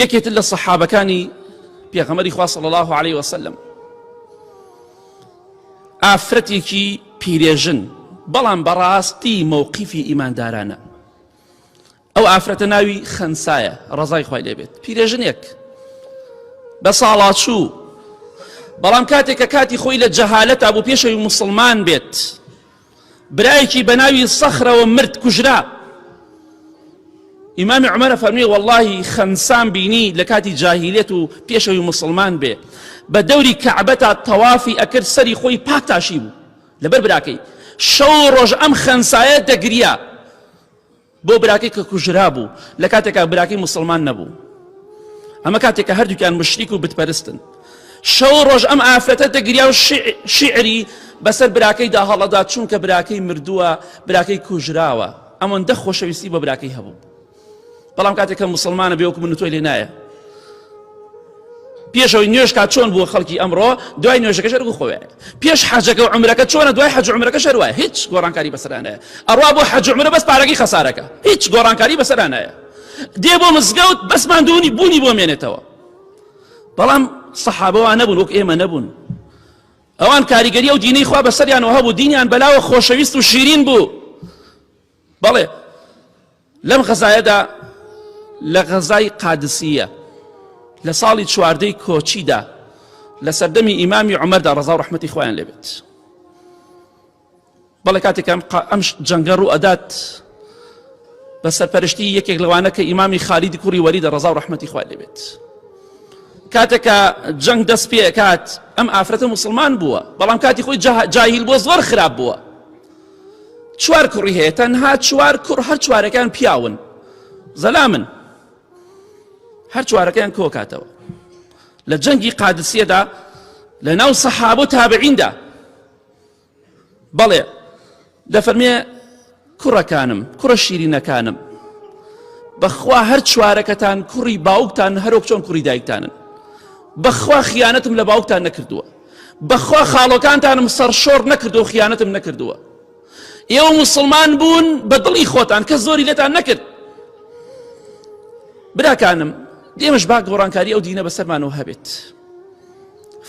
یەکێتر لە سەحابەکانی پێغەمبەری خوا صلی الله علیه وسلم ئافرەتێکی پیرێژن بەڵام بەڕاستی مەوقیفی ئیماندارانە ئەو ئافرەتە ناوی خەنسایە ڕەزای خوای لێبێت پیرێژنێک بە ساڵاچوو بەڵام کاتێک کە کاتی خۆی لە جەهالەتا بوو پێشەوی مسلمان بێت برایەکی بە ناوی سەخرەوە مرد کوژرا ئیمامی عومەرە فەرمی وەڵڵاهی خەنسام بینی لە کاتی جاهیلێت و پێشەوی مسلمان بێ بە دەوری کەعبەتا تەوافی ئەکرد سەری خۆی پاک تاشی بوو لەبەر براکەی شەو ڕۆژ ئەم خەنسایە دەگریا بۆ براکەی کە کوژرابوو لە کاتێکا براکەی موسڵمان نەبوو ئەمە کاتێک کە هەردووکیان مشریک و بتپەرستن شەو ڕۆژ ئەم ئافرەتە دەگریا و شیعری بەسەر براکەیدا هەڵەدا چونکە براکەی مردووە براکەی کوژراوە ئەمەندە خۆشەویستی بۆ براکەی هەبوو بەڵام کاتێک کە مسلمانە بێ وەکو من و تۆی لێ نایە پێش ئەوەی نوێژ کات چۆن بووە خەڵکی ئەمڕۆ دوای نوێژەکەش هەر خۆێ پێش حەجەکە و عمرەکە چۆنە دوای حەج عمرەکە شەر وایە هیچ گۆڕانکاری بەسەرانەیە ئەڕوا بۆ حەج عمرە بەس پارەکەی خەسارەکە هیچ گۆڕانکاری بەسەرانەیە دێ بۆ مزگەوت بەس ماندوونی بوونی بۆ مێنێتەوە بەڵام سەحابەوە نەبوون وەک ئێمە نەبوون ئەوان کاریگەری ئەو دینەی خوا بەسەریانەوە هەبوو دینیان بەلاوە خۆشەویست و شیرین بوو بەڵێ لەم غەزایەدا لە غەزای قادسیە لە ساڵی چواردەی کۆچیدا لە سەردەمی ئیمامی عومەردا ڕەزا و ڕەحمەتی خۆیان لێبێت بەڵێ کاتێک ئەم جەنگە ڕوو ئەدات بە سەرپەرشتی یەکێک لەوانە کە ئیمامی خالیدی کوڕی وەلیدە ڕەزا و ڕەحمەتی خوای لێبێت کاتێک کە جەنگ دەست پێکات ئەم ئافرەتە موسڵمان بووە بەڵام کاتی خۆی جاهیل بووە زۆر خراپ بووە چوار کوڕی هەیە تەنها چوار کوڕ هەر چوارەکان پیاون زەلامن هەر چوارەکەیان کۆکاتەوە لە جەنگی قادسیەدا لە ناو سەحابە و تابعیندا بەڵێ دەفەرمێ کوڕەکانم کوڕە شیرینەکانم بەخوا هەر چوارەکەتان کوڕی باوکتان هەرۆک چۆن کوڕی دایکتانن بەخوا خیانەتم لە باوکتان نەکردووە بەخوا خاڵۆکانتانم سەرشۆڕ نەکردو خیانەتم نەکردووە ئێوە موسڵمان بوون بە دڵی خۆتان کەس زۆری لێتان نەکرد براکانم ئێمەش با گۆڕانکاری ئەو دینە بەسەرمانەوە هەبێت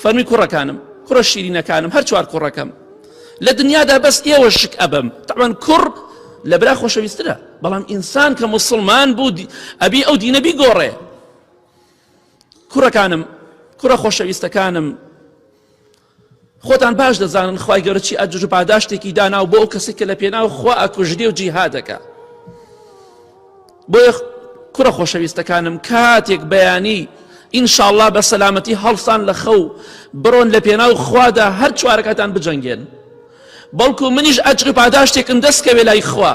فەرمی کوڕەکانم کوڕە شیرینەکانم هەر چوار کوڕەکەم لە دنیادا بەس ئێوە شک ئەبەم تەبەن کوڕ لە برا خۆشەویسترە بەڵام ئینسان کە موسڵمان بوو ئەبی ئەو دینە بیگۆڕێ کوڕەکانم کوڕە خۆشەویستەکانم خۆتان باش دەزانن خوای گەورە چی ئەجر و پاداشتێکی داناو بۆ ئەو کەسێک کە لە پێناو خوا ئەکوژرێ و جیهادەکە بۆیە کوڕە خۆشەویستەکانم کاتێک بەیانی ئینشاءاللە بە سەلامەتی هەڵسان لە خەو بڕۆن لە پێناو خوادا هەر چوارەکەتان بجەنگێن بەڵکو منیش ئەجر و پاداشتێکم دەست کەوێ لای خوا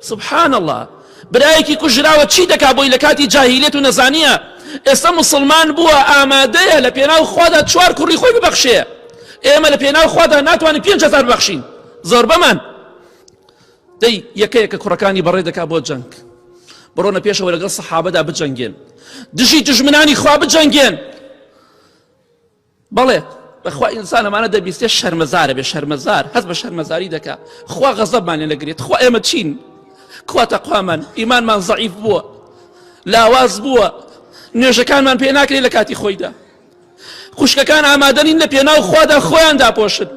سبحان الله برایەکی کوژراوە چی دەکا بۆی لە کاتی جاهیلێت و نەزانیە ئێستا مسلمان بووە ئامادەیە لە پێناو خوادا چوار کوڕی خۆی ببەخشێ ئێمە لە پێناو خوادا ناتوانین 5000 ببەخشین زۆربەمان دەی یەکە یەکە کوڕەکانی بەڕێ دەکا بۆ جەنگ بڕۆنە پێشەوە لەگەڵ سەحابەدا بجەنگێن دژی دژمنانی خوا بجەنگێن بەڵێ بەخوا ئینسان ئەمانە دەبیستێ شەرمەزارە بێ شەرمەزار هەست بە شەرمەزاری دەکا خوا غەزەبمان لێ نەگرێت خوا ئێمە چین کوا تەقوامان ئیمانمان زەعیف بووە لاواز بووە نوێژەکانمان پێ ناکرێت لە کاتی خۆیدا خوشکەکان ئامادەنین لە پێناو خوادا خۆیان داپۆشن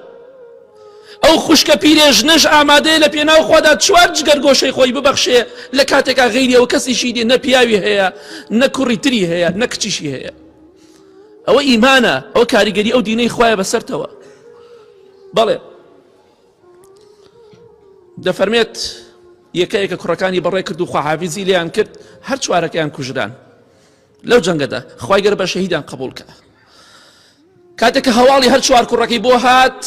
ئەو خوشکە پیرێژنەش ئامادەیە لە پێناو خوادا چوار جگەر گۆشەی خۆی ببەخشێ لە کاتێکا غەیری ئەو کەسیشی دێ نە پیاوی هەیە نە کوڕی تری هەیە نە کچیشی هەیە ئەوە ئیمانە ئەوە کاریگەری ئەو دینەی خوایە بەسەرتەوە بەڵێ دەفەرمێت یەکە یەکە کوڕەکانی بەڕێ کرد و خواحافیزی لێیان کرد هەر چوارەکەیان کوژران لەو جەنگەدا خوای گەر بە شەهیدان قبول کە کاتێک کە هەواڵی هەر چوار کوڕەکەی بۆ هات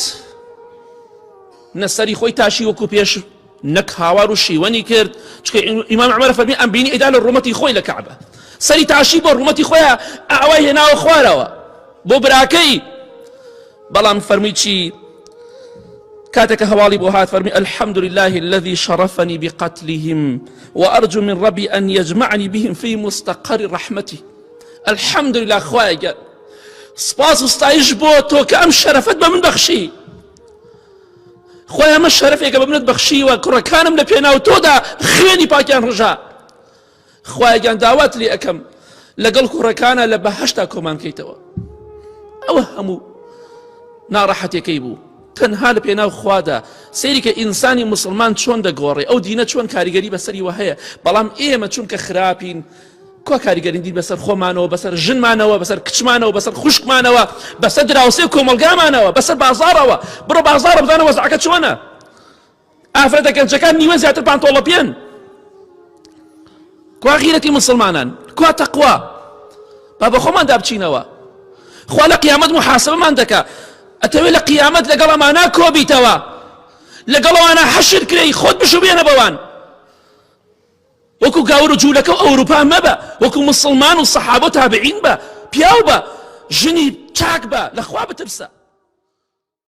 نەسەری خۆی تاشی وەکو پێش نەک هاوار و شیوەنی کرد چونکە ئیمام عمر فەرمی ئەم بینی ئەیدا لە ڕوومەتی خۆی لە کەعبە سەری تاشی بۆ ڕوومەتی خۆیان ئاوای هێناوە خوارەوە بۆ براکەی بەڵام فەرمی چی کاتێک کە هەواڵی بۆ هات فەرمی الحمد لله الذي شرفني بقتلهم وأرجو من ربي أن يجمعني بهم في مستقر رحمته الحمد لله خوایە گەر سپاس و ستایش بۆ تۆ کە ئەم شەرەفەت بە من بەخشی خۆی ئەمە شەرەفێکە بە منت بەخشیوە کوڕەکانم لە پێناو تۆدا خوێنی پاکیان ڕژا خوایە گیان داوات لێ ئەکەم. لەگەڵ کوڕەکانە لە بەهەشتا کۆمان کەیتەوە. ئەوە هەموو ناڕەحەتەکەی بوو تەنها لە پێناو خوادا. سەیری کە ئینسانی موسڵمان چۆن دەگۆڕێ، ئەو دینە چۆن کاریگەری بەسەریوە هەیە. بەڵام ئێمە چونکە خراپین، کوا کاریگەری دین بەسەر خۆمانەوە، بەسەر ژنمانەوە، بەسەر کچمانەوە، بەسەر خوشکمانەوە، بەسەر دراوسێ و کۆمەڵگامانەوە، بەسەر بازاڕەوە. بڕۆ بازاڕە بزانە وەزعەکە چۆنە. ئافرەتە گەنجەکان نیوە زیاتر پانتۆڵە پێن. کوا غیرەتی مسلمانان؟ کوا تەقوا؟ با بە خۆماندا بچینەوە. خوا لە قیامەت محاسبەمان دەکا. ئەتەوێ لە قیامەت لەگەڵ ئەمانە کۆبیتەوە، لەگەڵ ئەوانە حەشر کرێی، خۆت بشوبێنە بەوان. وەکو گاور و جوولەکە و ئەوروپا مەبە، وەکو مسلمان و سەحابە و تابعین بە، پیاو بە، ژنی چاک بە، لە خوا بترسە.